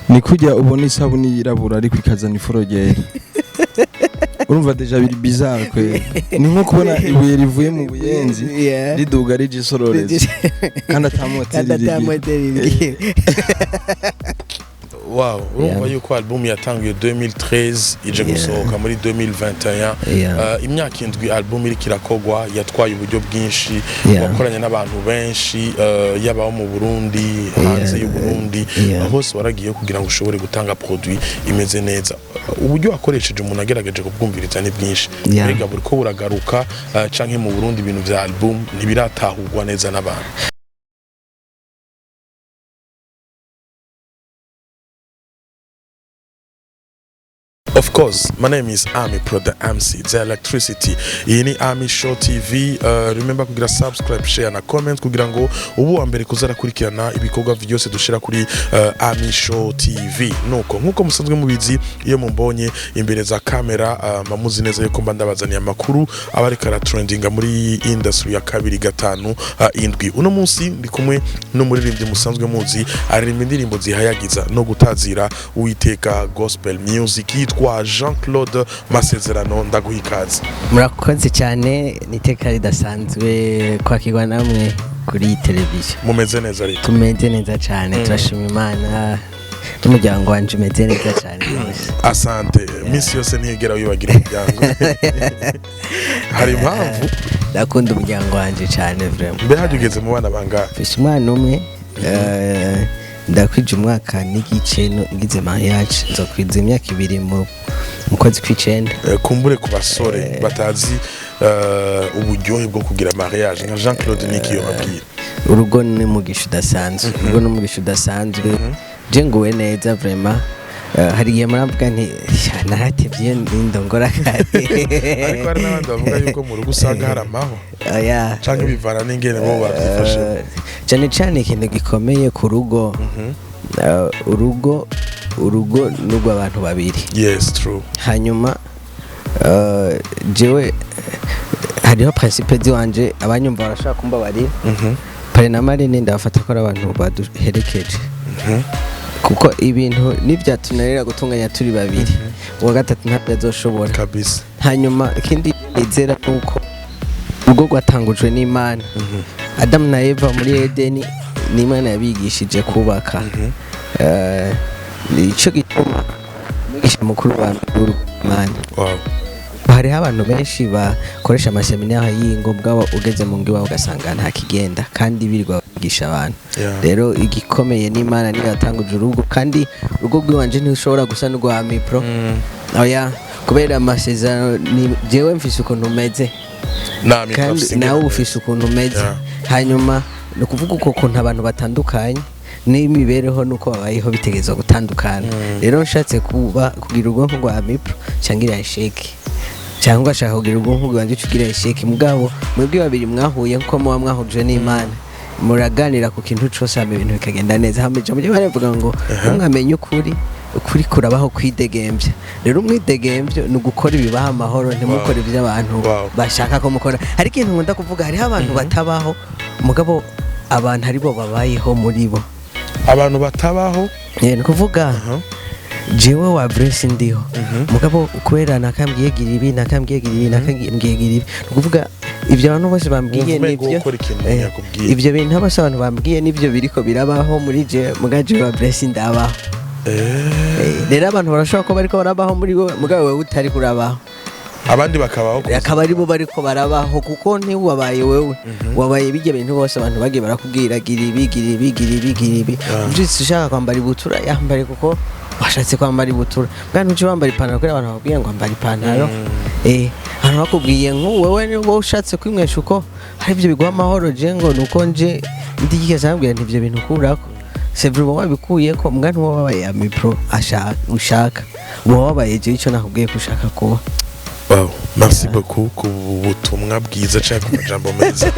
Ni kujya ubona isabuni yirabura ariko ikazana ifuro ryera. Urumva déjà biri bizarre kwe. Ni nko kubona ibuye rivuye mu Buyenzi riduga rije Isororezo kandi ata moteri kandi rigira. Ata moteri rigira. Wow, urumva yuko album yatanguye 2013, ije gusohoka muri 2021. Imyaka 7 album iriko irakogwa, yatwaye uburyo bwinshi, wakoranye n'abantu benshi, yaba abo mu Burundi, hanze y'u Burundi, hose waragiye kugira ngo ushobore gutanga produit imeze neza. Uburyo wakoresheje, umuntu agerageje kubwumviriza, ni bwinshi. Mbega buriko buragaruka, canke mu Burundi ibintu vya album ntibiratahurwa neza n'abantu? Of course, my name is Ami Pro, the MC, the electricity. Iyi ni Ami Show TV. Remember kugira subscribe, share na comment kugira ngo ubu wa mbere kuzarakurikirana ibikorwa byose dushira kuri Ami Show TV. Nuko nkuko musanzwe mubizi, iyo mumbonye imbere za kamera, mamuzi neza yuko mba ndabazaniye amakuru aba ariko aratrendinga muri industry ya 257. Uno munsi ndi kumwe n'umuririmbyi musanzwe muzi, aririmba indirimbo zihayagiza no gutazira Uwiteka, gospel music, yitwa Jean Claude Masezerano. Ndaguha ikaze. Murakoze cyane, ni iteka ridasanzwe kwakirwa namwe kuri iyi televiziyo. Mumeze neza rero? Tumeze neza cyane, turashima Imana, n'umuryango wanje umeze neza cyane rwose. Asante. Minsi yose ntiyigera wibagira umuryango, hari impamvu. Ndakunda umuryango wanje cyane vraiment. Mbe hajya ugeze mu bana bangahe? Mfise umwana umwe, ndakwije umwaka n'igice ngize mariage, nzokwiza imyaka 2 mu kwezi kw'icenda. Kumbure ku basore batazi uburyohe bwo kugira mariage nka Jean Claude, niki yo babwira? Urugo ni umugisha udasanzwe, urugo ni umugisha udasanzwe. Je nguwe neza vraiment. Hari igihe muravuga nti: "Sha, naratevye nindongora kare." Ariko hari n'abandi bavuga yuko mu rugo usanga hari amaho Oya. canke bivana n'ingene bo bavyifashe. Cyane cyane ikintu gikomeye ku rugo, urugo n'urw'abantu babiri. Yes, true. Hanyuma jewe hariho principe ziwanje, abanyumva barashobora kumbabarira. Parrain na marraine ndabafata ko ari abantu baduherekeje, kuko ibintu nibyatunanira gutunganya turi babiri, uwa gatatu ntabyo azoshobora. Hanyuma ikindi nizera ni uko urugo rwatangujwe n'Imana. Adamu na Eva muri Edeni, n'Imana yabigishije kubaka. Nico gituma umwigisha mukuru wa mbere w'urugo Imana. Hariho abantu benshi bakoresha amaseminari y'ingo, bwaba ugeze mu ngo iwawe ugasanga nta kigenda kandi birirwa bigisha abantu. Rero igikomeye n'Imana niyo yatanguje urugo, kandi urugo rw'iwanje ntirushobora gusa n'urwa Mipro. Oya, kubera amasezerano ni jewe mfise ukuntu meze Nami kandi nawe ufise ukuntu umeze. Hanyuma ni ukuvuga uko kuntu abantu batandukanye n'imibereho n'uko babayeho bitegerezwa gutandukana. Rero nshatse kuba kugira ubwonko bwa Mipro cyangwa iriya sheke, cyangwa ugashaka kugira ubwonko bwanjye uca ugira échec. Mugabo mwebwe babiri mwahuye nkuko muba mwahujwe n'Imana, muraganira ku kintu cose, hama ibintu bikagenda neza. Hama ijambo ry'Imana rivuga ngo mwamenye ukuri, ukuri kurabaho kwidegembya. Rero umwidegembyo ni ugukora ibibaha amahoro, ntimukore ibyo abantu bashaka ko mukora. Hari ikintu nkunda kuvuga: hariho abantu batabaho, mugabo abantu aribo babayeho muri bo. Abantu batabaho? Ni ukuvuga jewe wa Bruce ndiho, mugabo kubera nakambwiye gira ibi, nakambwiye gira ibi, nakambwiye gira ibi, ni ukuvuga ibyo abantu bose bambwiye Wumva umengo nibyo. ukora ikintu yakubwiye. Ibyo bintu bose abantu bambwiye nibyo biriko birabaho muri je, muga jewe wa Bruce ndabaho. Rero abantu barashobora kuba bariko barabaho muri wowe, mugabo wewe utari kurabaho. Abandi bakabaho Akaba aribo bariko barabaho, kuko ntiwabaye wewe, wabaye bijya bintu bose abantu bagiye barakubwira: gira ibi, gira ibi, gira ibi, gira ibi. Uvyutse ushaka kwambara ibutura, yambare kuko washatse kwambara ibutura. Bwa ntuje wambara ipantaro kubera abantu bakubwiye ngo ambara ipantaro. Abantu bakubwiye nk'ubu, wewe ni wowe ushatse kwimwesha uko hari ibyo biguha amahoro. Je ngo nuko nje ndigeze ambwira nti ibyo bintu kurako, c'est vrai, uba wabikuyeko, mbwa ntuba wabaye Amipro ashaka ushaka, uba wabaye je icyo nakubwiye ko ushaka kuba. Wow. Merci beaucoup ku butumwa bwiza cyangwa ku majambo meza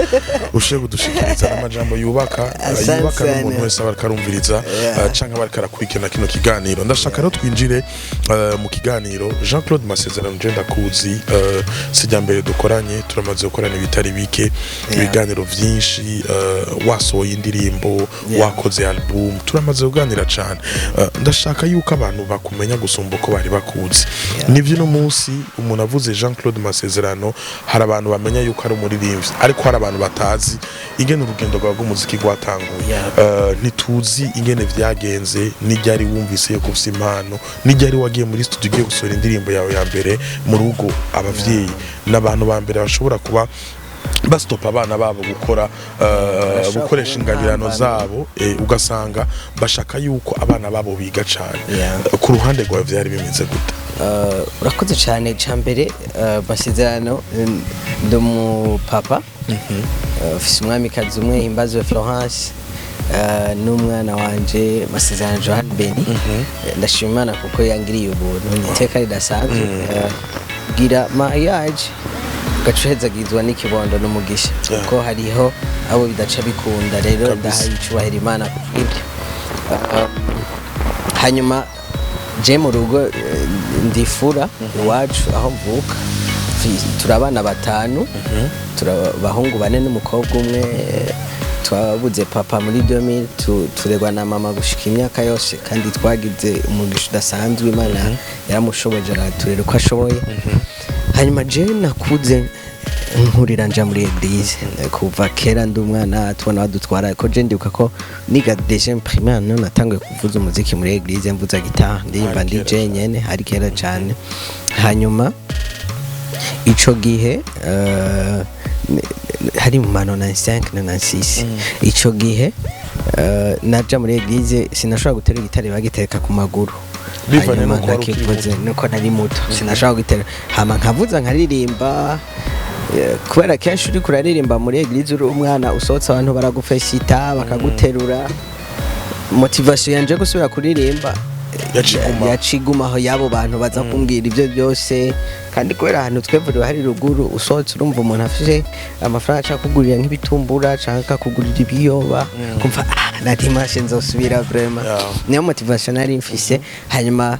ushoboye kudushikiriza, n'amajambo yubaka, Asante yubaka n'umuntu sana. wese aba ariko arumviriza, canke aba ariko arakurikirana kino kiganiro. Ndashaka rero twinjire mu kiganiro. Jean Claude Masezerano, je ndakuzi, sijya mbere dukoranye, turamaze gukorana ibitari bike, ibiganiro vyinshi, wasohoye indirimbo, wakoze album, turamaze kuganira cane. Ndashaka yuko abantu bakumenya gusumba uko bari bakuzi. Nivyo, uno munsi umuntu avuze Jean Claude Masezerano, hari abantu bamenya yuko ari umuririmbyi, ariko hari abantu batazi ingene urugendo rwawe rw'umuziki rwatanguye. Ntituzi ingene vyagenze, n'iryari wumvise yuko ufise impano, n'iryari wagiye muri studio ugiye gusohora indirimbo yawe ya mbere. Mu rugo abavyeyi n'abantu ba mbere bashobora kuba bastopa abana babo gukora, Bashobora gukoresha kuba ingabirano intambamyi. zabo, ugasanga bashaka yuko abana babo biga cane. Ku ruhande rwawe vyari bimeze gute? Urakoze cyane. Cya mbere, Masezerano, ndi umupapa, mfise umwamikazi umwe, Himbazwe Florence, n'umwana wanje Masezerano Johan Beni. Ndashima Imana kuko yangiriye ubuntu, ni iteka ridasanzwe. Gira mariage ugaca uhezagizwa n'ikibondo n'umugisha, kuko hariho abo bidaca bikunda. Rero ndahaye icubahiro Imana kubw'ibyo. Hanyuma je mu rugo, ndifura iwacu aho mvuka. Turi abana batanu, turi abahungu bane n'umukobwa umwe. Twabuze papa muri 2000, turegwa na mama gushika imyaka yose, kandi twagize umugisha udasanzwe, Imana yaramushoboje araturera uko ashoboye. Hanyuma je nakuze nkurira nja muri église kuva kera ndi umwana, tubona badutwara ko je ndibuka ko niga deuxième primaire niho natanguye kuvuza umuziki muri église, mvuza guitare, ndirimba. Hari Ndi kera. je nyene, hari kera cane. Hanyuma ico gihe, hari mu ma 95 96, ico gihe naja muri église sinashobora gutera gitare, bagitereka ku maguru. Bivanye Hanyuma nuko wari ukiri nkakivuze muto. Nuko nari muto sinashobora gutera, hama nkavuza nkaririmba. Kubera kenshi uriko uraririmba muri église uri umwana, usohotse abantu baragufesita, bakaguterura. Motivation yanje yo gusubira kuririmba Yacigumaho. Yacigumaho y'abo bantu baza kumbwira ibyo byose. Kandi kubera ahantu twevuriwe hari ruguru, usohotse urumva umuntu afise amafaranga ashaka kugurira nk'ibitumbura cyangwa akakugurira ibiyoba, kumva ah, na dimanche nzosubira vraiment. Niyo motivation nari mfise. Hanyuma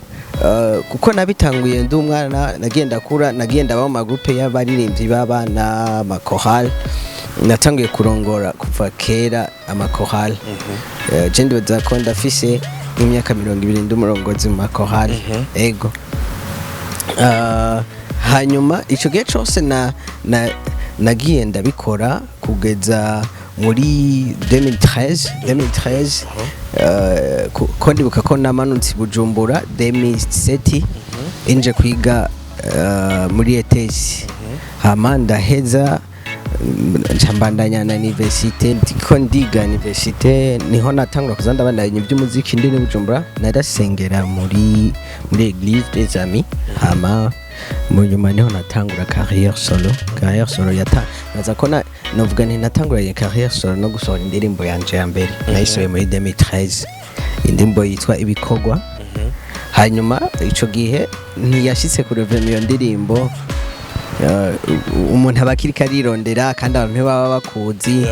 kuko nabitanguye ndi umwana, nagiye ndakura, nagiye ndaba mu magroupe y'abaririmbyi b'abana, amakorale. Natanguye kurongora kuva kera amakorale. Je ndibaza ko ndafise nk'imyaka 20 ndi umurongozi mu makorale. Ego. Hanyuma ico gihe cose na nagiye ndabikora kugeza muri 2013. 2013, ko ndibuka ko namanutse i Bujumbura 2007 inje kwiga muri ETS, hama ndaheza, nca mbandanya na université. Ndiko ndiga université niho natangura kuza ndabandanya iby'umuziki. Ndi ni Bujumbura, narasengera muri église des amis, hama mu nyuma niho natangura carrière solo. Carrière solo yata naza ko na novuga nti natanguranye carrière solo no gusohora indirimbo yanje ya mbere. Nayisohoye muri 2013, indirimbo yitwa Ibikorwa. Hanyuma ico gihe ntiyashitse kuri iyo ndirimbo. Umuntu aba akiriko arirondera kandi abantu ntibaba bakuzi.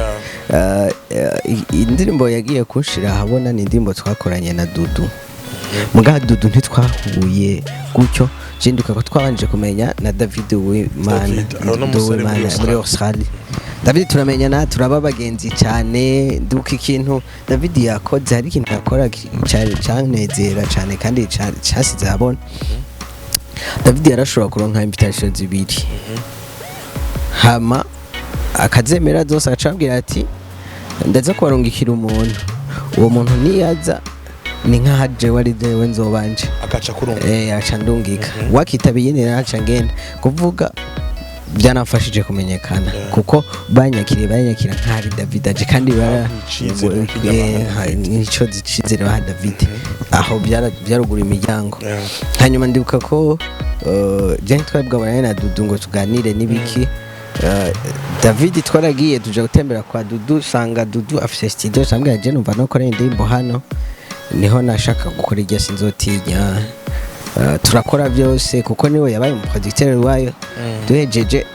Indirimbo yagiye kunshira ahabona ni indirimbo twakoranye na Dudu. Muga Dudu ntitwahuye gutyo, je ndibuka ko twabanje kumenya na David Uwimana. David, aho no musore muri Uwimana muri Australia. David turamenyana, turaba abagenzi cyane. Nduka ikintu David yakoze, hari ikintu yakora canezera cyane kandi casize ahabona. David yarashobora kuronka invitation zibiri, hama akazemera zose, agaca ambwira ati ndaza kubarungikira umuntu, uwo muntu niyaza ni nkaho jewe ari jewe nzobanje. Agaca kurunga. Aca ndungika, wakitabiye nyine aca ngenda kuvuga. Byanamfashije kumenyekana kuko banyakiriye, banyakira nk'ari David aje kandi bara Icizere kijya baha David. Nico icizere baha David aho byarugura imiryango. Hanyuma ndibuka ko je twabwabonanye na Dudu ngo tuganire n'ibiki. David twaragiye tuja gutembera kwa Dudu, sanga Dudu afise studio, sambwira je numva no kora indirimbo hano. Niho nashaka gukora iryo Sinzotinya. Turakora byose kuko niwe yabaye umuproducteur wayo. Duhejeje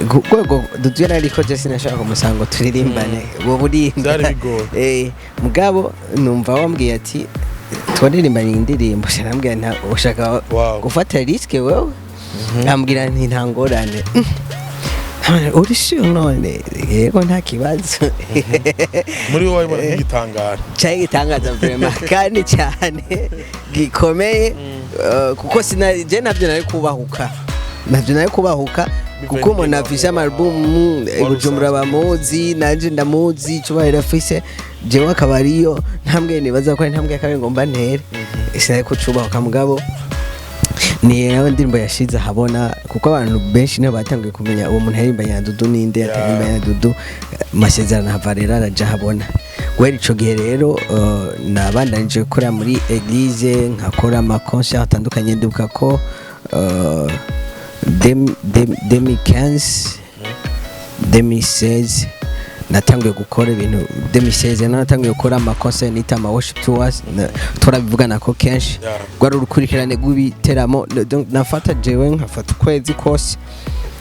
ku rwego Dudu yarariko, je sinashaka kumusanga ngo turirimbane uwo burinda. Byari bigoye. Mugabo numva wambwiye ati twaririmbanye indirimbo, arambwira nta ushaka gufata risque wewe, ambwira nti nta ngorane. Uri sûr? None yego, nta kibazo. Muri wowe wabibona nk'igitangara? Cyari igitangaza vraiment, kandi cyane gikomeye, kuko sina je navyo nari kubahuka, navyo nari kubahuka, kuko umuntu afise ama album Bujumbura usanzwe. Bamuzi, nanje ndamuzi, icubahiro afise, jewe akaba ariyo ntambwe nibaza ko ari intambwe ya kabiri ngomba ntere, sinari kucubahuka. Mugabo ni nawe ndirimbo yashize ahabona, kuko abantu benshi niho batangiye kumenya uwo muntu yarimbanye na Dudu ninde, atarimbanye na Dudu. Amasezerano hava rero araja ahabona. Guhera ico gihe rero, nabandanije gukora muri église, nkakora ama concert atandukanye. Ndibuka ko 2015, 2016 natanguye gukora ibintu, 2016 natanguye gukora ama concert nita ama worship tours. Turabivugana ko kenshi. Rwari urukurikirane rw'ibiteramo. Donc nafata jewe nkafata ukwezi kose,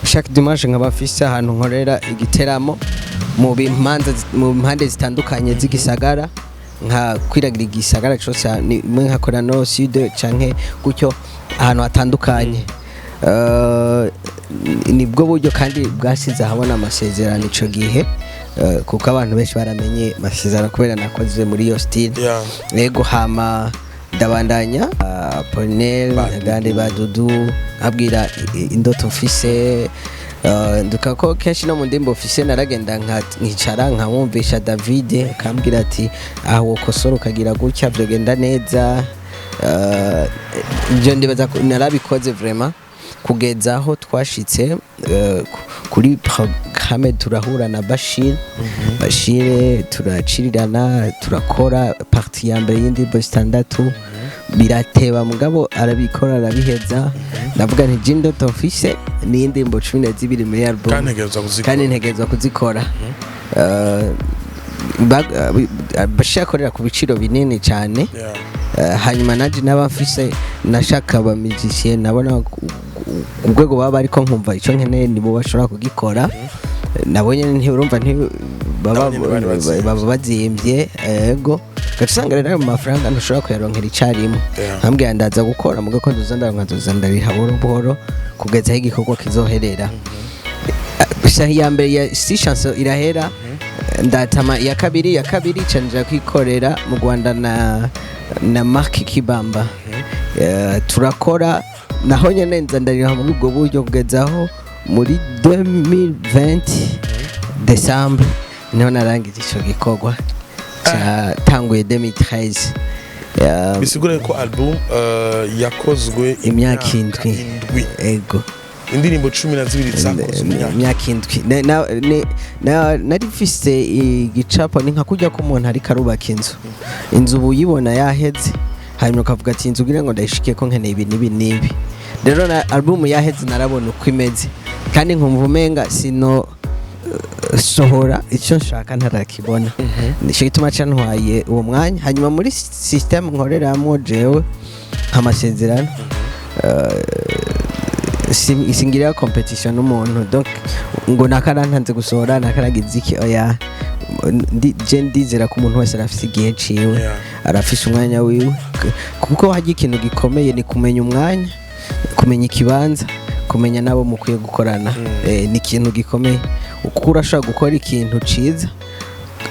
chaque dimanche nkaba mfise ahantu nkorera igiteramo mu mpande zitandukanye z'igisagara, nka kwiragira igisagara cose, mwe nkakora no sud canke gutyo ahantu hatandukanye. Nibwo buryo kandi bwasize ahabona amasezerano ico gihe, kuko abantu benshi baramenye amasezerano kubera nakoze muri iyo style. Yego, hama ndabandanya, Apollinaire Ntagande, ba Dudu, abwira indoto mfise. Nduka ko kenshi no mu ndimbo mfise naragenda nkicara nkamwumvisha David, akambwira ati aho wokosora ukagira gutya vyogenda neza. Ibyo ndibaza ko narabikoze vraiment kugeza aho twashitse kuri programme, turahura na Bashir. Bashir turacirirana, turakora partie ya mbere y'indirimbo zitandatu, birateba mugabo arabikora arabiheza. Ndavuga nti je indoto mfise ni indirimbo 12 muri album. Kandi ntegerezwa kuzikora. Kandi ntegerezwa kuzikora. Bashir akorera ku biciro binini cyane. Hanyuma naje naba mfise nashaka aba musicien nabona ku rwego baba ariko nkumva icyo nkeneye nibo bashobora kugikora. Nabo nyene ntiurumva nti baba Nabo nyene bari bazimvye. Baba bazimvye, yego. Gaca usanga rero ayo mafaranga ntushobora kuyaronkera icarimwe. Nkambwira ndaza gukora muga ko nzoza ndaronka, nzoza ndariha buhoro buhoro kugeza aho igikorwa kizoherera. Sahi ya mbere ya six chansons irahera, ndatama iya kabiri canjira kwikorera mu Rwanda na Mark Kibamba. Turakora naho nyene nza ndariha muri ubwo buryo kugeza aho muri 2020 December niho narangije ico gikorwa cyatanguye 2013. Bisigura ko album yakozwe imyaka 7. 7. Ego. Indirimbo 12 zakozwe imyaka Imyaka 7. Nari mfise igicapo, ni nka kurya ko umuntu ariko arubaka inzu, inzu ubu uyibona yaheze, hanyuma ukavuga ati inzu ugira ngo ndayishike ko nkeneye ibi n'ibi n'ibi. Rero na album yaheze narabona uko imeze, kandi nkumva umenga sino sohora icyo nshaka ntarakibona. Nicyo gituma cantwaye uwo mwanya. Hanyuma muri system nkoreramo jewe amasezerano, singira competition n'umuntu, donc ngo nakarantanze gusohora nakaragize iki, oya. Je ndizera ko umuntu wese arafise igihe ciwe, arafise umwanya wiwe, kuko harya ikintu gikomeye ni kumenya umwanya, kumenya ikibanza, kumenya n'abo mukwiye gukorana. Ni ikintu gikomeye kuko urashobora gukora ikintu ciza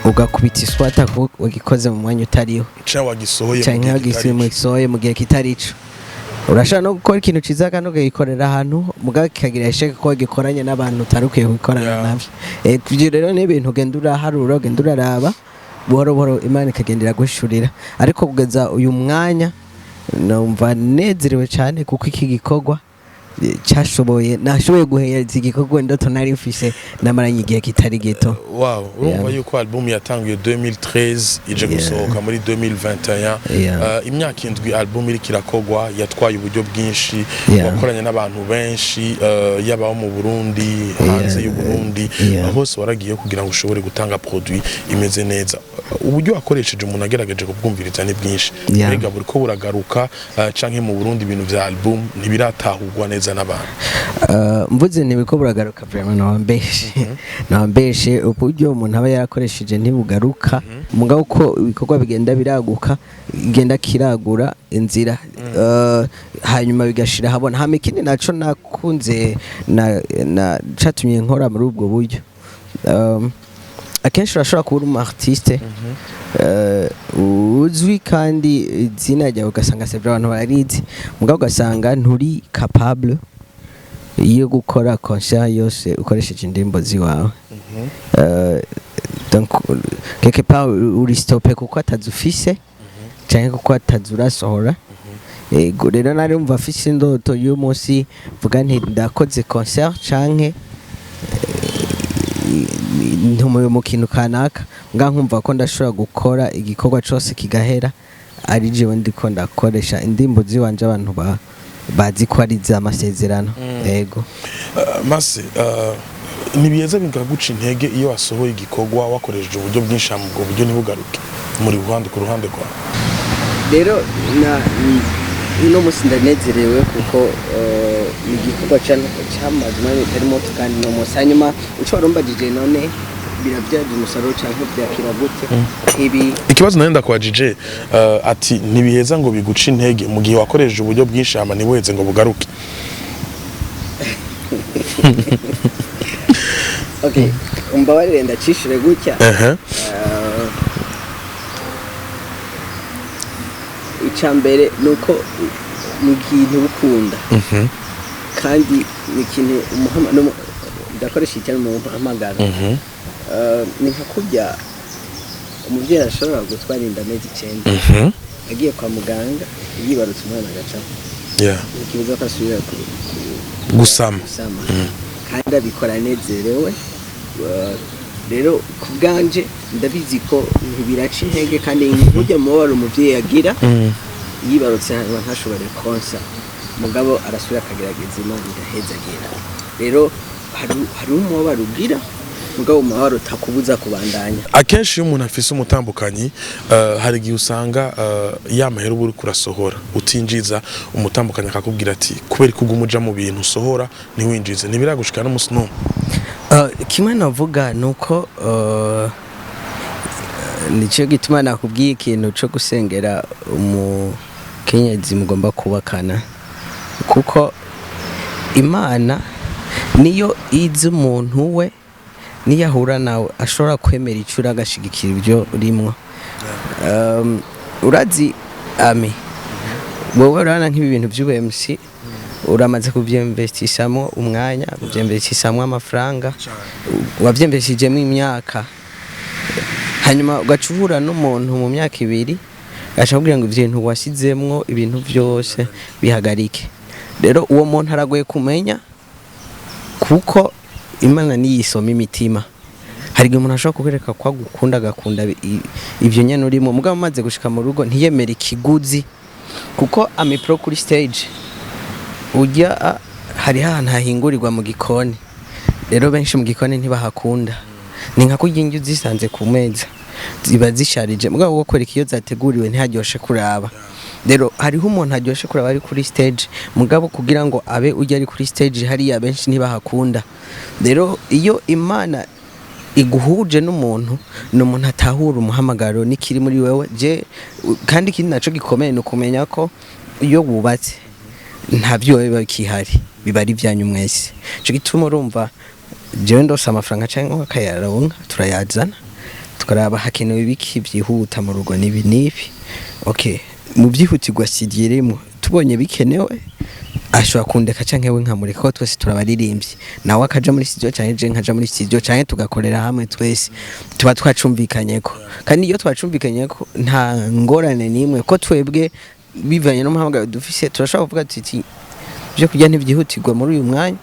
ugakubita iswata kuko wagikoze mu mwanya utariho canke wagisohoye mu canke gihe kitari ico. wagisohoye mu gihe kitari ico. Urashobora no gukora ikintu ciza kandi ukagikorera ahantu mugabo kikagira échec ko wagikoranye n'abantu utari ukwiye gukorana navyo. Ivyo rero ni ibintu ugenda uraharura, ugenda uraraba buhoro buhoro, Imana ikagenda iragushurira. Ariko kugeza uyu mwanya numva nezerewe cyane kuko iki gikorwa Cyashoboye, nashoboye guhereza igikorwa indoto nari mfise namaranye igihe kitari gito. Wow, urumva yuko album yatanguye 2013, ije gusohoka muri 2021. Imyaka 7 album iriko irakogwa, yatwaye uburyo bwinshi, wakoranye n'abantu benshi, yaba abo mu Burundi, hanze y'u Burundi, hose waragiye kugira ngo ushobore gutanga produit imeze neza. Uburyo wakoresheje, umuntu agerageje kubwumviriza, ni bwinshi. Mbega buriko buragaruka, canke mu Burundi ibintu vya album ntibiratahurwa neza n'abantu? Mvuze ntibiko buragaruka, vraiment nawambeshe. Uburyo umuntu aba yarakoresheje ntibugaruka, mugabo uko ibikorwa bigenda biraguka, igenda kiragura inzira, hanyuma bigashira habona. Hama ikindi naco nakunze na catumye nkora muri ubwo buryo, akenshi urashobora kuba uri umu artiste uzwi kandi izina ryawe ugasanga c'est vrai abantu bararizi, mugabo ugasanga nturi capable yo gukora concert yose ukoresheje indirimbo ziwawe. Donc quelque part uri stoppé kuko atazi ufise canke kuko atazi urasohora. Ego, rero nari umva afise indoto y'umunsi mvuga nti ndakoze concert canke ntumiwe mu kintu kanaka, nga nkumva ko ndashobora gukora igikorwa cose kigahera ari jewe ndiko ndakoresha indirimbo ziwanje, abantu bazi ko ari iz'amasezerano. Ego. Mase ntibiyeza bikaguca intege iyo wasohoye igikorwa wakoresheje uburyo bwinshi, hama ubwo buryo ntibugaruke muri ruhande ku ruhande rwawe? Rero na uno munsi ndanezerewe kuko ni igikorwa cyamaze umwanya utari muto, kandi no munsi hanyuma uco warumbajije, none birabyaje umusaruro canke byakira gute ibi? Ikibazo nari ndakwajije, ati ntibiheza ngo biguce intege mu gihe wakoresheje uburyo bwinshi hama ntibuheze ngo bugaruke? Okay, umbabarire ndacishire gutya. Icya mbere ni uko ni ikintu ukunda kandi ni ikintu ndakoresha icyari mu muhamagaro. Ni nka kurya umubyeyi ashobora gutwara inda amezi 9, agiye kwa muganga yibarutse umwana agacamo, ntikibuza ko asubira gusama. Gusama, kandi abikora anezerewe. Rero ku bwanje ndabizi ko ntibiraca intege, kandi nk'ujya mubabaro umubyeyi agira yibarutse hanyuma ntashobore konsa, mugabo arasubira akagerageza, Imana igahezagira. Rero hari umubabaro ugira, mugabo umubabaro utakubuza kubandanya. Akenshi iyo umuntu afise umutambukanyi, hari igihe usanga ya mahera uba uriko urasohora utinjiza, umutambukanyi akakubwira ati kubera ko uguma uja mu bintu usohora ntiwinjize. Ntibiragushika n'umunsi n'umwe? Kimwe navuga ni uko nicyo gituma nakubwiye ikintu cyo gusengera umukenyezi mugomba kubakana, kuko Imana niyo izi umuntu we, niyo ahura nawe ashobora kwemera icyo agashigikira ibyo urimwo. Urazi ami wowe urabona nk'ibi bintu by'ubu MC, uramaze kubyemvestisamo umwanya, kubyemvestisamo amafaranga, wabyemvestijemo imyaka, hanyuma ugaca uhura n'umuntu mu myaka 2 agaca akubwira ngo ibyo bintu washyizemwo ibintu byose bihagarike. Rero uwo muntu aragoye kumenya, kuko Imana niyisoma imitima. Hari igihe umuntu ashobora kukwereka ko agukunda, agakunda ibyo nyene urimo, mugabo umaze gushika mu rugo ntiyemere ikiguzi, kuko Ami Pro kuri stage ujya hariho ahantu hahingurirwa mu gikoni. Rero benshi mu gikoni ntibahakunda, ni nka kurya indyo uzisanze ku meza ziba zisharije, mugabo wo kwereka iyo zateguriwe ntiharyoshe kuraba. Rero hariho umuntu aryoshe kuraba ari kuri stage, mugabo kugira ngo abe ujya ari kuri stage hariya benshi ntibahakunda. Rero iyo Imana iguhuje n'umuntu, ni umuntu atahura umuhamagaro n'ikiri muri wewe. Je kandi ikindi naco gikomeye ni ukumenya ko iyo wubatse nta byo biba bikihari, biba ari ibyanyu mwese. Ico gituma urumva jewe ndose amafaranga canke akayaronka, turayazana tukaraba hakenewe ibiki byihuta mu rugo, nibi nibi. Okay, mu byihutirwa sidirimo tubonye bikenewe ashobora kundeka canke we nkamureka, ko twese turabaririmbyi, nawe akaja muri studio canke je nkaja muri studio canke tugakorera hamwe, twese tuba twacumvikanyeko. Kandi iyo twacumvikanyeko nta ngorane n'imwe, ko twebwe bivanye n'umuhamagaro dufise turashobora kuvuga tuti Ibyo kurya ntibyihutirwa muri uyu mwanya,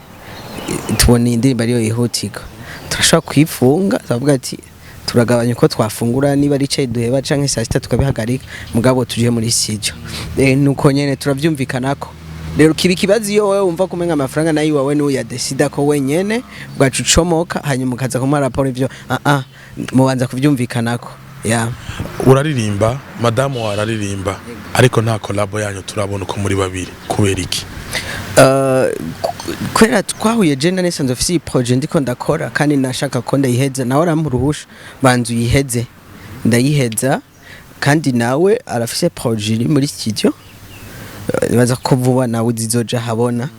tubona iyi ndirimbo ariyo yihutirwa, turashobora kuyifunga, turavuga ati turagabanya uko twafungura, niba ari icyayi duheba canke saa sita tukabihagarika, mugabo tuje muri studio. Nuko nyene turavyumvikanako. Rero kiba ikibazo iyo wowe wumva kumenga amafaranga nayo iwawe niwe uyadesida ko wenyene, ugaca ucomoka, hanyuma ukaza kumuha raporo. Ivyo mubanza kuvyumvikanako, yeah. Uraririmba, madamu wawe araririmba, ariko nta collabo yanyu turabona uko muri babiri. Kubera iki? Kubera twahuye je nari nsanzwe mfise iyi projet ndiko ndakora, kandi nashaka ko ndayiheza, nawe arampa uruhusha, banza uyiheze, ndayiheza, kandi nawe arafise projet iri muri studio. Nibaza ko vuba nawe zizoja habona.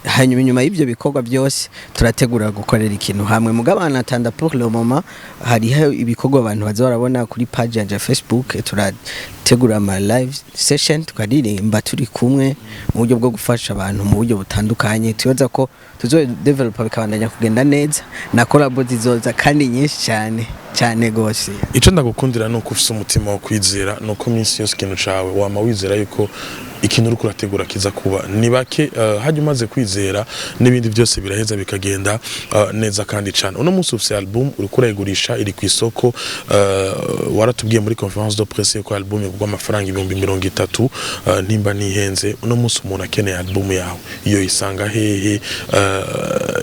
Hanyuma inyuma y'ibyo bikorwa byose turategura gukorera ikintu hamwe, mugabo en attendant, pour le moment hariho ibikorwa abantu baza barabona kuri page yanje ya Facebook. Turategura ama live session, tukaririmba turi kumwe mu buryo bwo gufasha abantu mu buryo butandukanye. Tubaza ko tuzo developa bikabandanya kugenda neza, na collabo zizoza kandi nyinshi cyane cyane gose. Icyo ndagukundira ni uko ufise umutima wo kwizera, ni uko iminsi yose ikintu cawe wama wizera yuko ikintu uriko urategura kiza kuba. Ni bake hajya umaze kwizera, n'ibindi byose biraheza bikagenda neza kandi cane. Uno munsi ufise album uriko urayigurisha, iri ku isoko. Waratubwiye muri conférence de presse yuko album igurwa amafaranga 30,000, ntimba nihenze. Uno munsi umuntu akeneye album yawe iyo isanga hehe?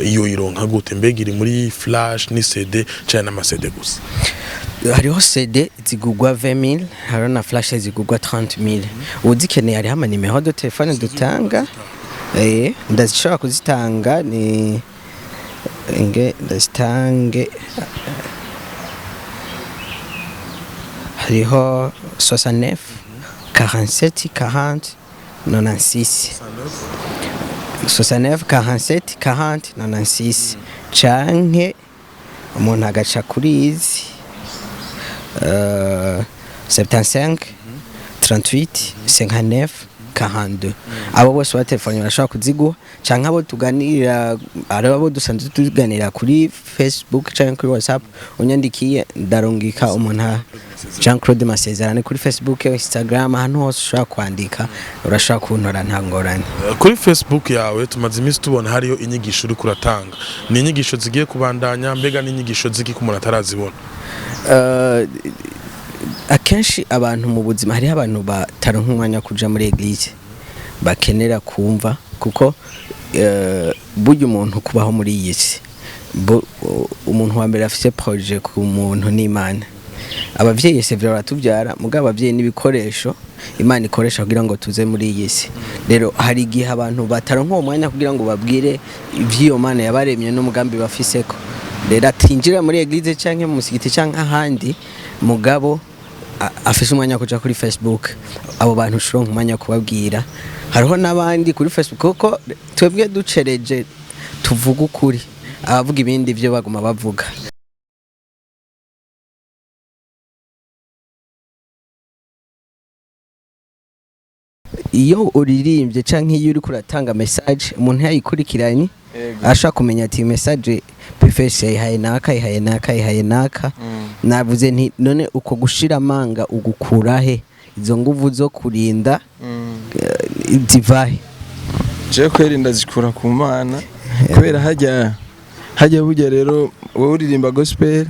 Iyo ironka gute? Mbega iri muri flash, ni CD canke n'ama CD gusa? Hariho CD zigurwa 20,000, hariho na flash zigurwa 30,000. Uzikeneye hariho amanimero de téléphone dutanga, ndazishobora kuzitanga, ni nge ndazitange. Hariho 69 47 40 96, 69 47 40 96, canke umuntu agaca kuri izi 75 38 59 42. Abo bose ba telefone barashobora kuziguha, canke abo tuganira, ari abo dusanzwe tuganira kuri Facebook canke kuri WhatsApp, unyandikiye ndarungika umuntu. Jean Claude Masezerano kuri Facebook, Instagram, ahantu hose ushobora kwandika urashobora kuntora, nta ngorane. Kuri Facebook yawe tumaze iminsi tubona hariyo inyigisho uriko uratanga. Ni inyigisho zigiye kubandanya? Mbega ni inyigisho ziki ko umuntu atarazibona? Akenshi abantu mu buzima, hariho abantu bataronka umwanya wo kuja muri église, bakenera kumva, kuko burya umuntu kubaho muri iyi si, umuntu wa mbere afise projet ku muntu n'Imana. Abavyeyi c'est vrai baratuvyara, mugabo abavyeyi n'ibikoresho Imana ikoresha kugira ngo tuze muri iyi si. Rero hari igihe abantu bataronka uwo mwanya kugira ngo babwire ivy'iyo Mana yabaremye n'umugambi bafiseko. Rero atinjira muri église canke mu musigiti canke ahandi, mugabo afise umwanya wo kuja kuri Facebook, abo bantu ushobora umwanya wo kubabwira. Hariho n'abandi kuri Facebook, kuko twebwe ducereje tuvuga ukuri, abavuga ibindi byo baguma bavuga. Iyo uririmbye canke iyo uriko uratanga message, umuntu yayikurikiranye ashobora kumenya ati message B-Face yayihaye naka, yihaye naka, yihaye naka. Navuze nti none uko gushira amanga ugukura he? Izo nguvu zo kurinda zivahe? Jewe kweri ndazikura ku Mana, kubera hajya burya rero wowe uririmba gospel,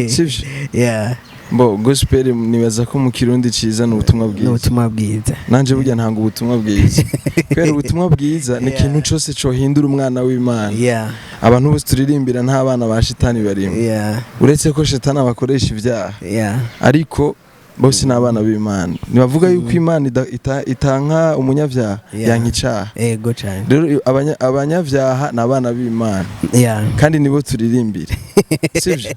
sivyo? Yeah. Bo gospel nibaza ko mu Kirundi ciza ni ubutumwa bwiza. N'ubutumwa bwiza. Nanje burya ntanga ubutumwa bwiza, kubera ubutumwa bwiza ni ikintu cose cohindura umwana w'Imana. Abantu bose turirimbira nta bana ba shitani barimo, uretse ko shitani abakoresha ibyaha, ariko bose ni abana b'Imana. Ntibavuga yuko Imana itanka umunyabyaha, yanka icaha. Ego cyane. Rero abanyabyaha ni abana b'Imana, kandi nibo turirimbira, sivyo?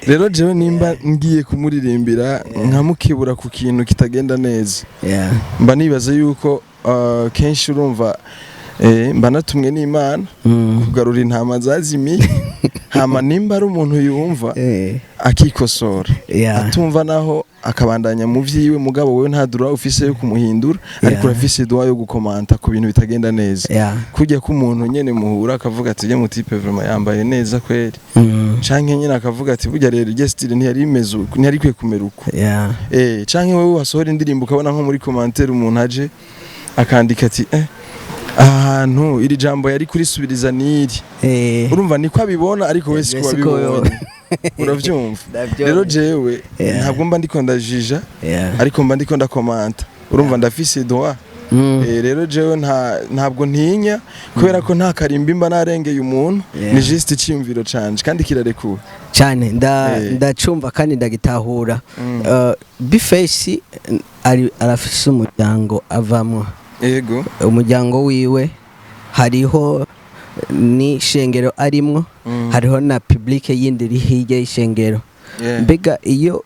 Rero jewe nimba ngiye kumuririmbira nkamukebura ku kintu kitagenda neza, mba nibaza yuko kenshi urumva mba natumwe n'Imana kugarura intama zazimiye. Hama nimba ari umuntu yumva akikosora, atumva naho akabandanya mu vyiwe, mugabo wewe nta droit ufise yo kumuhindura, ariko urafise droit yo gukomanta ku bintu bitagenda neza. Kujya ko umuntu nyene muhura akavuga ati ujya mutipe vraiment yambaye neza kweri, canke nyene akavuga ati burya rero iryo style ntiyari imeze uku, ntiyari ikwiye kumera uko. Canke wewe wasohora indirimbo ukabona nko muri commentaire umuntu aje akandika ati Aha hantu iri jambo yari kurisubiriza niri. Urumva niko abibona, ariko we siko Siko wabibonye, uravyumva? Ndavyumva. Rero jewe ntabwo mba ndiko ndajija, ariko mba ndiko ndakomanta, urumva ndafise droit. Rero jewe ntabwo ntinya kubera ko nta karimbi mba narengeye umuntu. Ni juste iciyumviro canje kandi kirarekuwe. Cyane, ndacumva kandi ndagitahura. B-Face ari arafise umuryango avamwo. Umuryango wiwe hariho n'ishengero arimwo, hariho na public yindi iri hirya y'ishengero. Mbega iyo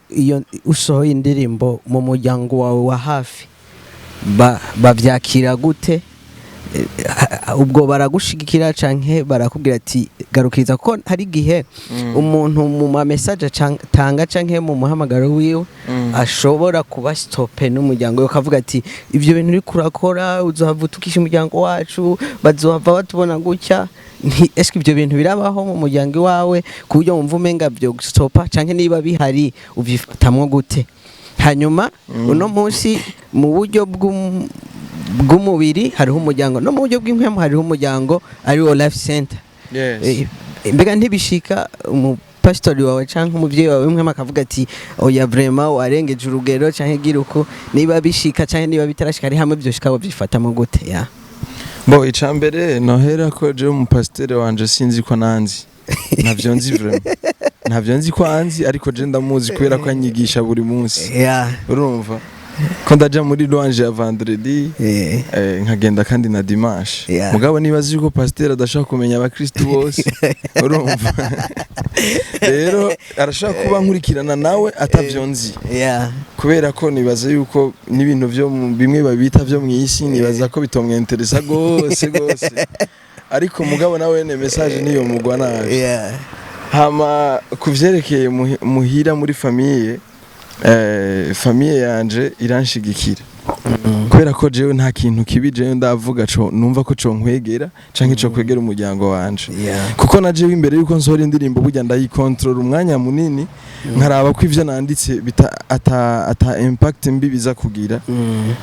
usohoye indirimbo mu muryango wawe wa hafi, bavyakira gute? Ubwo baragushigikira canke barakubwira ati garukiriza? Kuko hari igihe umuntu mu ma message atanga canke mu muhamagaro wiwe ashobora kuba stoppé n'umuryango we, ukavuga ati ivyo bintu uriko urakora uzohava utukisha umuryango wacu, bazohava batubona gutya. Eske ivyo bintu birabaho mu muryango iwawe ku buryo wumva umenga vyo stopa, canke niba bihari uvyifatamwo gute? Hanyuma uno munsi mu buryo bw'umubiri hariho umuryango, no mu buryo bw'impwemu hariho umuryango ari wo Life Center. Mbega ntibishika umupasitori wawe canke umuvyeyi wawe w'impwemu akavuga ati oya, vraiment warengeje urugero, canke gira uko? Niba bishika canke niba bitarashika, ari hamwe vyoshika, wovyifatamo gute ya? Bo, icambere nohera ko jewe umupasiteri wanje sinzi ko nanzi, ntavyo nzi vraiment, ntavyo nzi ko anzi, ariko je ndamuzi kubera ko anyigisha buri munsi. Urumva ko ndaja muri louange ya vendredi, nkagenda kandi na dimanche. Mugabo nibaza yuko pasiteri adashobora kumenya abakristu bose, urumva rero arashobora kuba nkurikirana nawe atavyo nzi, kubera ko nibaza yuko n'ibintu vyo bimwe babita vyo mw'isi, nibaza ko bitomwenteresa gose gose, ariko mugabo nawe ne message niyo mugwa nabi. Hama kuvyerekeye muhira muri famille, famille yanje iranshigikira kubera ko jewe nta kintu kibi jewe ndavuga co numva ko co nkwegera canke co kwegera umuryango wanje, kuko na jewe imbere yuko nsohora indirimbo burya ndayikontorora umwanya munini, nkaraba ko ivyo nanditse bita ata impact mbi biza kugira.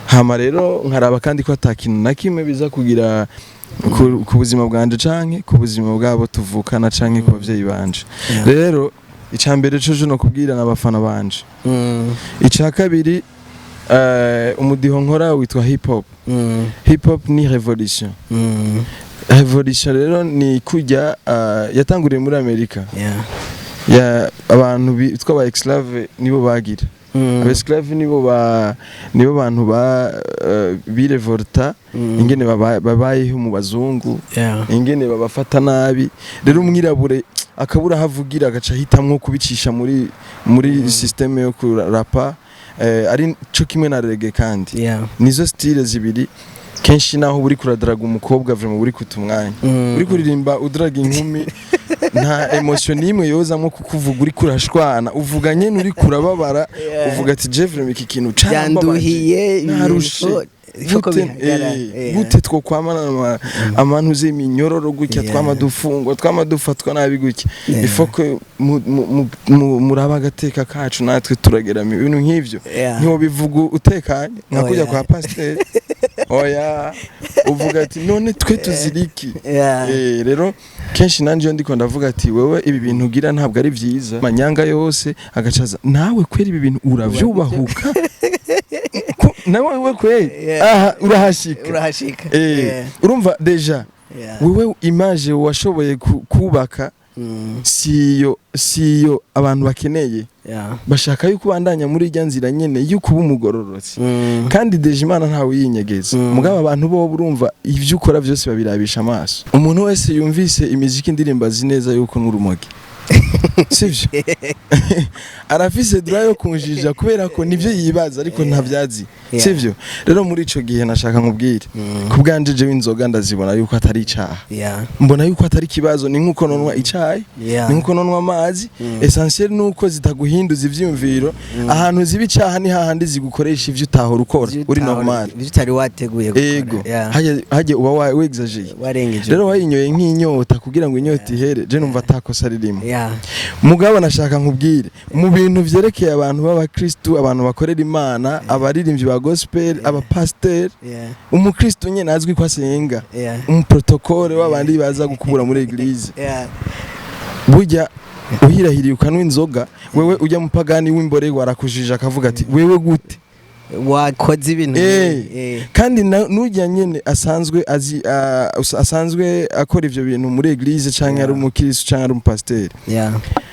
Hama rero nkaraba kandi ko ata kintu na kimwe biza kugira ku buzima bwanje canke ku buzima bwabo tuvukana canke ku bavyeyi banje. Rero ica mbere co no kubwira n'abafana banje. Ica kabiri, umudiho nkora witwa hip hop. Hip hop ni revolution. Revolution rero ni kujya yatanguriye muri Amerika. Ya abantu bitwa aba esclave nibo bagira. Aba esclave nibo bantu ba birevolta ingene babayeho mu bazungu, ingene babafata nabi. Rero umwirabure akabura aho avugira, agaca ahitamwo kubicisha muri système yo kurapa, ari co kimwe na reggae kandi. Nizo style zibiri kenshi naho uri kuradaraga umukobwa, vraiment uri kuta umwanya. Uri kuririmba udaraga inkumi, nta émotion n'imwe yozamwo, kukuvuga uri kurashwana, uvuga nyene uri kurababara. Uvuga ati je vraiment iki kintu carambabaje, byanduhiye, narushe. Koko Gute, bihagarara. Gute twokwamana amantu z'iminyororo gutya, twama dufungwa, twama dufatwa nabi gutya? Ifo ko muraba agateka kacu, natwe turageramo ibintu nk'ivyo. Ntiwobivuga utekanye nka kujya kwa pasiteri, oya, uvuga ati none twe tuziriki? Rero kenshi nanje iyo ndiko ndavuga ati wewe ibi bintu ugira ntabwo ari vyiza, manyanga yose agacaza nawe kwera ibi bintu uravyubahuka. Nawe we kweri aha urahashika. Urahashika. Urumva déjà wewe image washoboye kubaka siyo abantu bakeneye. Bashaka yuko ubandanya muri irya nzira nyene yuko uba umugororotsi. Kandi déjà Imana ntawe uyinyegeza. Mugabo abantu bo urumva ivyo ukora vyose babirabisha amaso. Umuntu wese yumvise imiziki, indirimbo, azi neza yuko n'urumogi, sivyo? Arafise droit yo kunjija kubera ko nivyo yibaza, ariko ntavyazi. Sivyo? Rero muri ico gihe nashaka nkubwire, ku bwanje jewe inzoga ndazibona yuko atari icaha. Mbona yuko atari ikibazo, ni nkuko nonwa icayi, ni nkuko nonwa amazi. Essentiel nuko zitaguhinduza ivyiyumviro. Ahantu ziba icaha ni hahandi zigukoresha ivyo utahora ukora uri normal. Ivyo utari wateguye gukora. Ego. Hajye uba wexageye. Warengeje. Rero wayinyoye nk'inyota kugira ngo inyota ihere, je numva atakosa ririmo. Mugabo nashaka nkubwire, mu bintu vyerekeye abantu b'abakristu, abantu bakorera Imana, abaririmbyi ba gospel, abapasiteri, umukristu nyene azwi ko asenga, umuprotocole w'abandi baza gukubura muri église, burya uhirahiriye ukanwa inzoga, wewe ujya mupagani w'imborerwa arakujije, akavuga ati: "Wewe gute wakoze ibintu?" Kandi nujya nyene asanzwe azi, asanzwe akora ivyo bintu muri église, canke ari umukristu canke ari umupasiteri,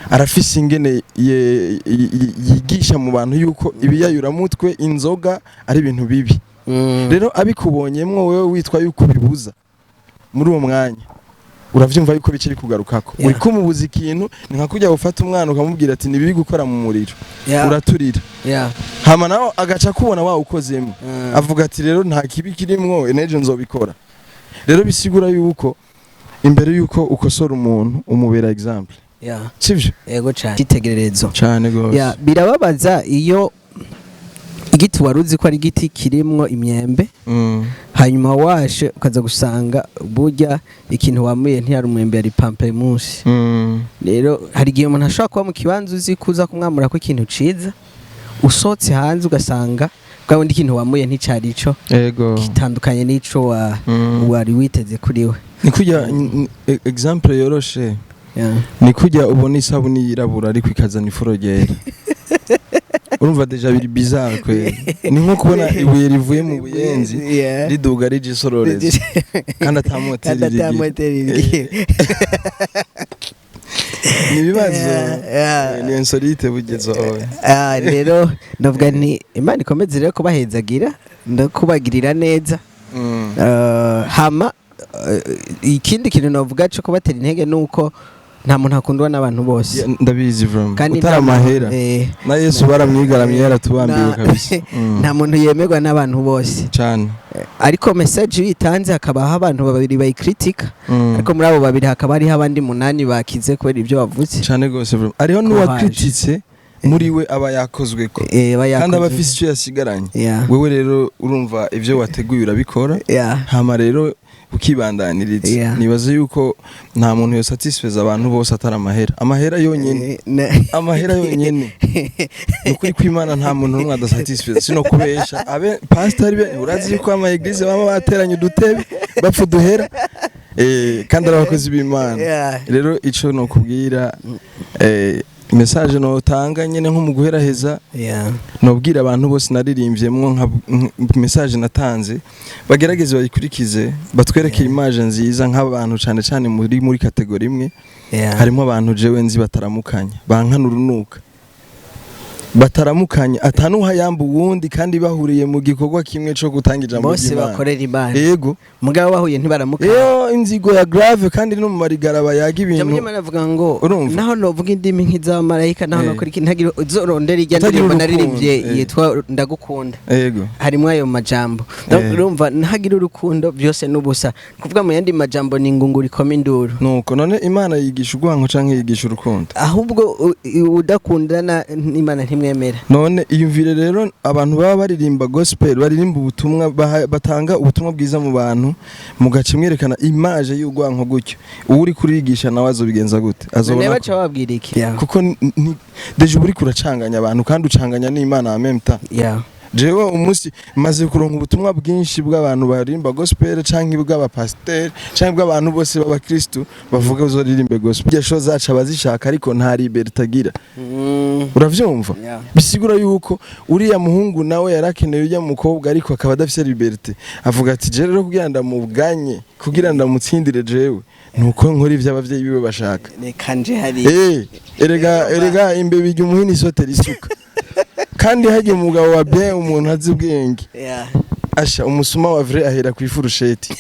arafise ingene yigisha mu bantu yuko ibiyayuramutwe, inzoga ari ibintu bibi. Rero abikubonyemwo wewe witwa yuko ubibuza, muri uwo mwanya uravyumva yuko bikiri kugarukako. Uri kumubuza ikintu, ni nka kujya gufata umwana ukamubwira ati: "Ni bibi gukora mu muriro, uraturira." Hama nawe agaca kubona wawukozemo, avuga ati: "Rero nta kibi kirimwo, n'ejo nzobikora." Rero bisigura yuko imbere yuko ukosora umuntu, umubera exemple, sivyo? Yego cyane, icyitegererezo. Cane gose. Yeah, birababaza iyo igiti wari uzi ko ari igiti kirimwo imyembe, hanyuma washe ukaza gusanga burya ikintu wamuye ntiyari umwembe, yari pamplemousse. Rero hari igihe umuntu ashobora kuba mu kibanza uzi ko uza kumwamura ko ikintu ciza, usohotse hanze ugasanga bwa bundi ikintu wamuye nticari ico, gitandukanye n'ico wari witeze kuri we. Ni kujya exemple yoroshe, ni kujya ubona isabuni yirabura ariko ikazana ifuro ryera. Urumva déjà biri bizarre kwe. Ni nko kubona ibuye rivuye mu Buyenzi riduga rija Isororezo kandi ata moteri kandi rigira. Ata moteri rigira. Ni ibibazo. Ni insolite bugezo. Ah, rero ndavuga nti Imana ikomeze rero kubahezagira no kubagirira neza. Hama ikindi kintu navuga cyo kubatera intege ni uko nta muntu akundwa n'abantu bose. Yeah, ndabizi vraiment. Kandi utari nta muntu- amahera, na Yesu baramwigaramye, yaratubambiwe kabisa. Nta muntu yemerwa n'abantu bose. Cane. Ariko message iyo uyitanze hakabaho abantu babiri bayikritika, ariko muri abo babiri hakaba hariho abandi munani bakize kubera ibyo bavuze. Cane gose vraiment. Hariho Courage. n'uwakrititse muri we aba yakozweko, aba kandi aba yakoze. afise icyo yasigaranye. Wewe rero urumva ivyo wateguye urabikora, hama rero ukibandaniriza. Nibaze yuko nta muntu yosatisfeza abantu bose atari amahera, amahera yonyene. Amahera yonyene, ni ukuri kw'Imana, nta muntu n'umwe adasatisfeza. Sino kubesha, abe pasiteri be, urazi yuko ama église baba bateranye udutebe bapfa uduhera, kandi ari abakozi b'Imana. Rero ico nokubwira, message notanga nyene nko mu guheraheza, nobwira abantu bose naririmvyemwo nka message natanze, bagerageze bayikurikize, batwereke image nziza nk'abantu, cane cane muri catégorie imwe. Harimo abantu jewe nzi bataramukanya, bankana urunuka, bataramukanya, atanuha uwundi, kandi bahuriye mu gikorwa kimwe co gutanga ijambo Bose ry'Imana. bakorera Imana. Yego. Mugabo bahuye ntibaramuka. Iyo inzigo ya grave, kandi no mu marigara bayaga Ijambo ibintu. ry'Imana avuga ngo Urumva? naho novuga indimi nk'iz'abamarayika, naho nokora iki, ntagira uzorondera irya Utagira ndirimbo urukundo, naririmbye yitwa "Ndagukunda", harimo ayo majambo. Donc, urumva ntagira urukundo byose n'ubusa. Kuvuga mu yandi majambo, ni ingunguru ikoma induru. Nuko none Imana yigisha urwanko canke yigisha urukundo? Ahubwo udakundana n'Imana ntimwemera. None iyumvire rero abantu baba baririmba gospel, baririmba ubutumwa, batanga ubutumwa bwiza mu bantu, mugaca mwerekana image y'urwanko gutyo, uwo uri kurigisha nawe azobigenza gute? None Azobona baca bababwira iki? Kuko déjà uba uriko uracanganya abantu, kandi ucanganya n'Imana en même temps. Jewe umunsi maze kuronka ubutumwa bwinshi bw'abantu baririmba gospel, canke bw'abapasiteri, canke bw'abantu bose b'abakristu bavuga uzoririmbe gospel. Irya show zacu abazishaka, ariko nta liberté agira. Uravyumva? Yeah. Bisigura yuko uriya muhungu nawe yarakeneye ujya mukobwa, ariko akaba adafise liberté. Avuga ati: "Je rero kugira ndamuganye, kugira ndamutsindire, jewe nuko nkora ivyo abavyeyi biwe bashaka." Reka nje hariya. Erega imbeba irya umuhini, isotera isuka. Kandi harya umugabo wa bien, umuntu azi ubwenge, asha umusuma wa vrai ahera ku ifurusheti.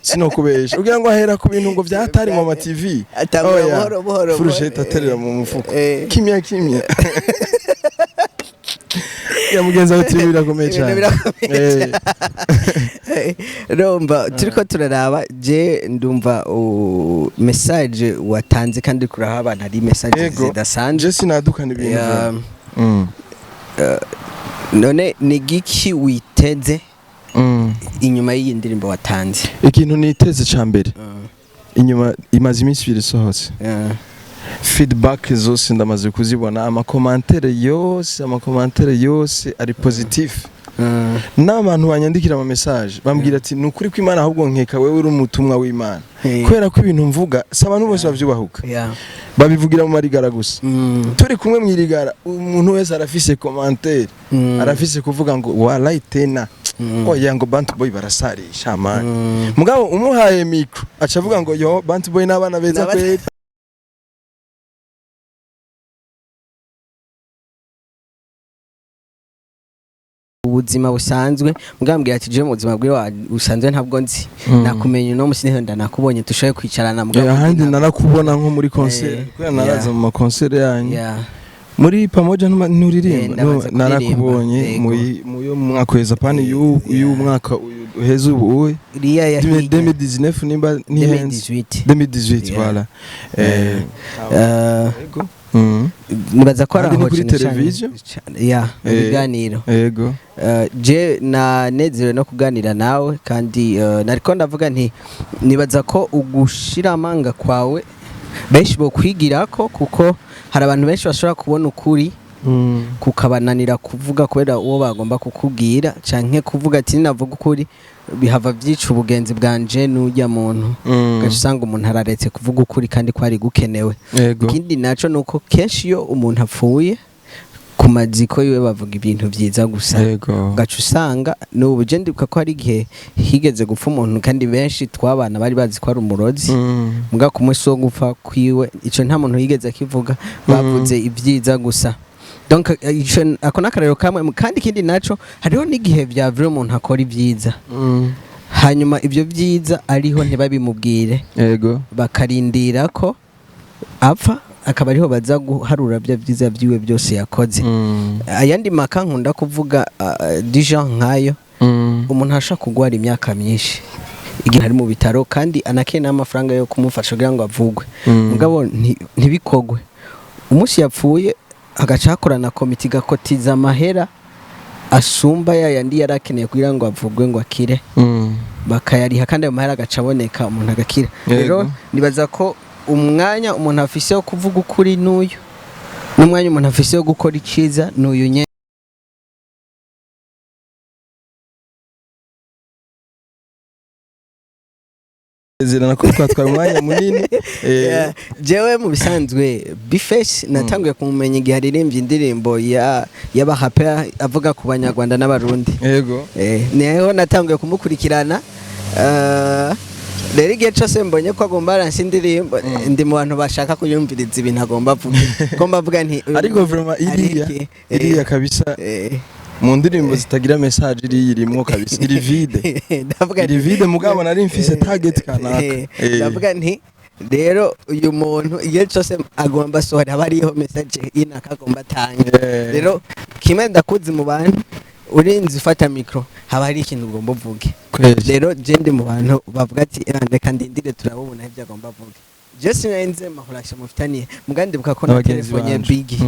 Sinokubesha, ugira ngo ahera ku bintu ngo vyatari mu ma TV. Atangura Oya, buhoro buhoro. Furusheti aterera mu mufuko, kimya kimya. Ya mugenzi wawe, TV birakomeye Ibintu cyane. birakomeye. Urumva turiko turaraba, je ndumva message watanze kandi uriko uraha abantu ari message zidasanzwe. Je sinadukana ibintu. None ni giki witeze inyuma y'iyi ndirimbo watanze? Ikintu niteze ca mbere inyuma, imaze iminsi 2 isohotse. Feedback zose ndamaze kuzibona, ama commentaires yose ari positif. N'abantu banyandikira ama message bambwira ati: "Ni ukuri kw'Imana, ahubwo nkeka wewe uri umutumwa w'Imana," kubera ko ibintu mvuga si abantu bose bavyubahuka, babivugira mu marigara gusa. Turi kumwe mw'irigara, umuntu wese arafise commentaire, arafise kuvuga ngo: "Walayi tena, oya," ngo: "Bantu Boy barasarisha man." Mugabo umuhaye micro aca avuga ngo: "Yo, Bantu Boy n'abana beza kweli." Ubuzima busanzwe mugambwira ati: "Je mu buzima bwiwe busanzwe ntabwo nzi, nakumenya uno musi niho ndanakubonye tushoboye kwicarana." Mugabo Ahandi narakubona nko muri concert, kubera naraza mu ma concert yanyu muri Pamoja, nturirimba. Ndabanza kuririmba. Narakubonye muyo mu mwaka uheza, pani y'u mwaka uyu uheze ubu uwe iriya ya 2019 nimba ntihenze. 2018. 2018. Yeah. Voilà. Yego. Nibaza ko ari Ahandi ni aho kuri cyane cyane. television? Ya, mu biganiro. Je nanezerewe no kuganira nawe, kandi nariko ndavuga nti nibaza ko ugushira amanga kwawe benshi bokwigirako, kuko hari abantu benshi bashobora kubona ukuri kukabananira kuvuga kubera uwo bagomba kukubwira, canke kuvuga ati: "Ninavuga ukuri bihava vyica ubugenzi bwanje n'urya muntu." Ugaca usanga umuntu araretse kuvuga ukuri kandi kwari gukenewe. Ikindi naco nuko kenshi iyo umuntu apfuye, ku maziko yiwe bavuga ibintu vyiza gusa. Ugaca usanga n'ubu je ndibuka ko hari igihe higeze gupfa umuntu, kandi benshi twabana bari bazi ko ari umurozi. Muga ku munsi wo gupfa kwiwe, ico nta muntu yigeze akivuga, bavuze ibyiza gusa. Donc ico ako n'akarero kamwe. Kandi ikindi naco, hariho n'igihe vyavira umuntu akora ibyiza, hanyuma ibyo byiza ariho ntibabimubwire, bakarindira ko apfa, akaba ariho baza guharura bya byiza byiwe byose yakoze. Ayandi maka nkunda kuvuga du genre nkayo, umuntu ashobora kugwara imyaka myinshi igihe ari mu bitaro, kandi anakeneye n'amafaranga yo kumufasha kugira ngo avugwe, mugabo ntibikogwe. Umunsi yapfuye, hagaca hakorana komite igakotiza amahera asumba ya yandi yari akeneye kugira ngo avugwe ngo akire, bakayariha, kandi ayo mahera agaca aboneka, umuntu agakira. Rero nibaza ko umwanya umuntu afise wo kuvuga ukuri n'uyu, n'umwanya umuntu afise wo gukora iciza n'uyu nyene. Zirana ko twatwaye umwanya munini. Yeah. Jewe mu bisanzwe B-Face natanguye kumumenya igihe aririmbye indirimbo ya y'abahape avuga ku Banyarwanda n'Abarundi. Niho natanguye kumukurikirana. Rero igihe cyose mbonye ko agomba aranse indirimbo, ndi mu bantu bashaka kuyumviriza ibintu agomba avuga, agomba avuga nti Ariko vraiment ari iriya iki? iriya kabisa, mu ndirimbo zitagira message, iriya irimwo kabisa, iri vide. Ndavuga Iri vide, mugabo nari mfise target kanaka. Ndavuga nti rero uyu muntu igihe cyose agomba asohora haba hariho message y'inaka agomba atanga. Rero kimwe ndakuzi mu bantu, urinze ufata micro haba hari ikintu ugomba uvuge. Rero je ndi mu bantu bavuga ati: "Eh, reka ndindire turabubona ibyo agomba avuge." Je sinari nzi amahurasha mufitaniye, muga ndibuka ko na N'abagenzi telefone banje. Biggie,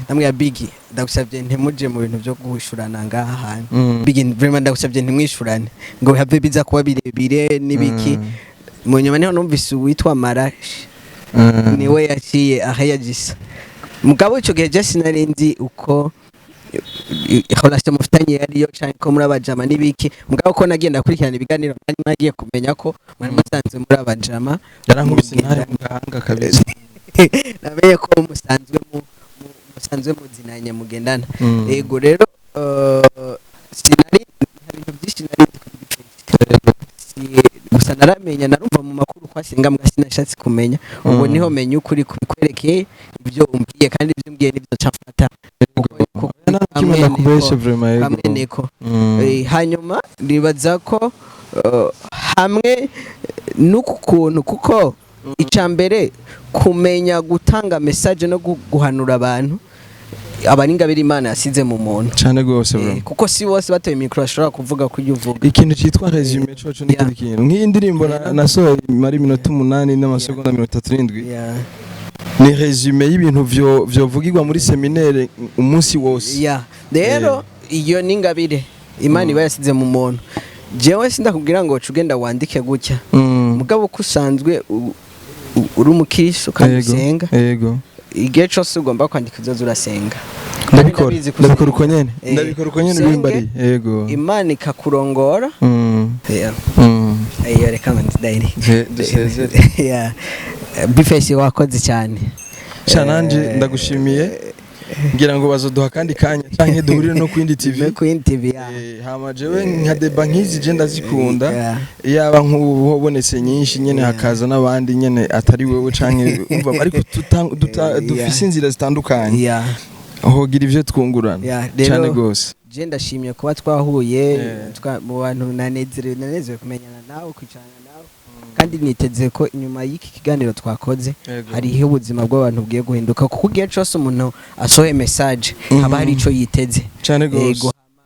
ndamubwira: "Biggie, ndagusabye ntimuje mu bintu byo guhishurana ngaha hantu. Biggie, vraiment ndagusabye ntimwishurane ngo have biza kuba birebire n'ibiki." Mu nyuma niho numvise uwitwa Marashi, niwe yaciye aho yagisa. Mugabo ico gihe je sinari nzi uko relation mufitanye yariyo canke ko muri abajama n'ibiki. Mugabo ko nagiye ndakurikirana ibiganiro, nari nagiye kumenya ko mwari musanzwe muri abajama. Yarankubise intare mu gahanga kabisa. Namenye ko musanzwe musanzwe muzinanye, mugendana. Ego, rero sinari nta bintu byinshi nari nzi kuri B-Face. Gusa naramenya, narumva mu makuru ko asenga, mbwa sinashatse kumenya. Ubu niho menya ukuri kubikwerekeye ibyo umbwiye, kandi ibyo umbwiye nibyo ncafata. Nta na kimwe ndakubeshe vraiment, yego. Hamwe niko. Hanyuma nibaza ko hamwe n'uku kuntu, kuko icya mbere kumenya gutanga message no guhanura abantu aba ari ingabire Imana yasize mu muntu. Cyane rwose vraiment. Kuko si bose batoye micro bashobora kuvuga ko ibyo uvuga. Ikintu cyitwa résumé coco n'ikindi kintu nk'iyi ndirimbo nasohoye imara iminota 8 n'amasegonda 37, ni résumé y'ibintu vyovugirwa muri séminaire umunsi wose. Yeah. Rero iyo ni ingabire Imana iba yasize mu muntu. Jewe sindakubwira ngo uca ugenda wandike gutya, mugabo ko usanzwe Uri umukristo kandi usenga. Yego. Igihe cyose ugomba kwandika, uzoza urasenga. Ndabikora. Ndabizi ko Ndabikora uko usenga. nyene. Ndabikora uko nyene. Usenge. Ubimbariye, yego. Imana ikakurongora. Yeah. Iyo reka ngo ndayiri. Dusezere. Yeah. B-Face, wakoze cyane. Sha, nanje ndagushimiye. Ngira ngo bazoduha kandi kanya canke duhurire no kwindi TV. No ku yindi TV, yeah. Hama jewe nka débat nk'izi je ndazikunda. Yaba nk'ubu hobonetse nyinshi nyene, hakaza n'abandi nyene atari wewe canke umva, ariko dufise inzira zitandukanye, hogira ivyo twungurana. Rero Cane gose. Je ndashimye kuba twahuye. Mu bantu nanezerewe kumenyana nawe, kwicarana nawe, kandi niteze ko inyuma y'iki kiganiro twakoze hariho ubuzima bw'abantu bugiye guhinduka, kuko igihe cyose umuntu asohoye message haba hari ico yiteze. Cane gose. Yego. Hama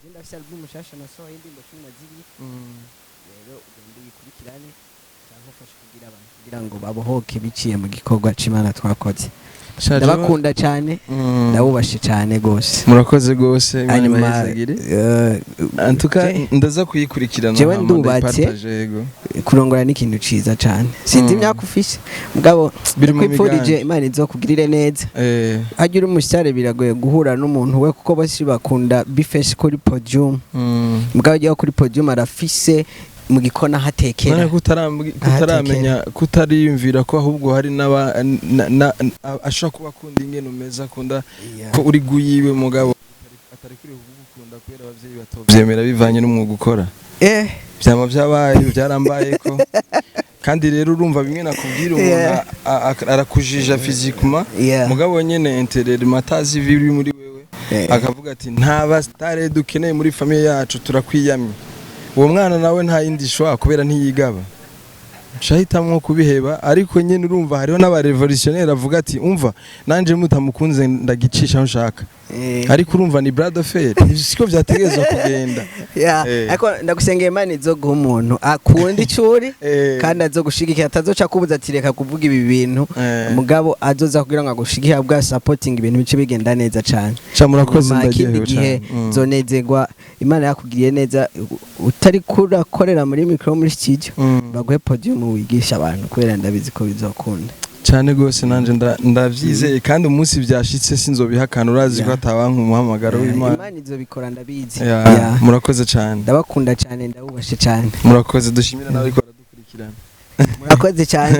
je ndafise album nshasha nasohoye, indirimbo 12. Rero ugende uyikurikirane cyangwa ufashe kugira abantu kugira ngo babohoke biciye mu gikorwa c'Imana twakoze. Sha, Ndabakunda cyane. Ndabubashe cyane gose. Murakoze gose, Imana Hanyuma ibahezagire. Antuka ndaza kuyikurikirana, jewe hama ndubatse. ndayipartage, yego. Kurongora ni ikintu ciza cyane. Sinzi imyaka ufise, mugabo Biri mu ndakwipfurije migambi. Imana izokugirire neza. Hajya uri umusitari biragoye guhura n'umuntu we, kuko bose bakunda B-Face kuri podium. Mugabo ajya kuri podium arafise mu gikona hatekera. None kutaramenya, kutariyumvira ko ahubwo hari n'aba ashobora kuba akunda ingene umeze, akunda ko uri guyiwe, mugabo atari kuri kugukunda kubera abavyeyi batovyemera bivanye n'umwuga ukora. Vyama vyabaye, byarambaye ko. Kandi rero urumva bimwe nakubwira, umuntu arakujija physiquement, mugabo nyene intérieurement atazi ibiri muri wewe, akavuga ati: "Nta ba star dukeneye muri famille yacu, turakwiyamye." Uwo mwana nawe nta yindi shwa, kubera ntiyigaba, shahitamwo kubiheba. Ariko nyene urumva hariho n'aba révolutionnaire avuga ati: "Umva, nanje mutamukunze ndagicisha aho nshaka." Ariko urumva ni bras de fer, ivyo siko vyategerezwa kugenda. Ariko ndagusengeye Imana izoguha umuntu akunda icuri kandi azogushigikira, atazoca kubuza ati: "Reka kuvuga ibi bintu." Mugabo azoza kugira ngo agushigikire bwa supporting, ibintu bice bigenda neza cyane. Ca murakoze. Hanyuma ikindi Ndaryohewe gihe cane. Nzonezerwa Imana yakugiriye neza, utari kurakorera muri micro muri studio, baguhe podium wigisha abantu, kubera ndabizi ko bizokunda. Cyane gose, nanje ndavyizeye, kandi umunsi vyashitse sinzobihakana. Urazi ko atabanka umuhamagaro w'Imana. Imana izobikora, ndabizi. Murakoze cyane. Ndabakunda cyane, ndabubashe cyane. Murakoze. Dushimira nawe ariko baradukurikirana. Murakoze cyane.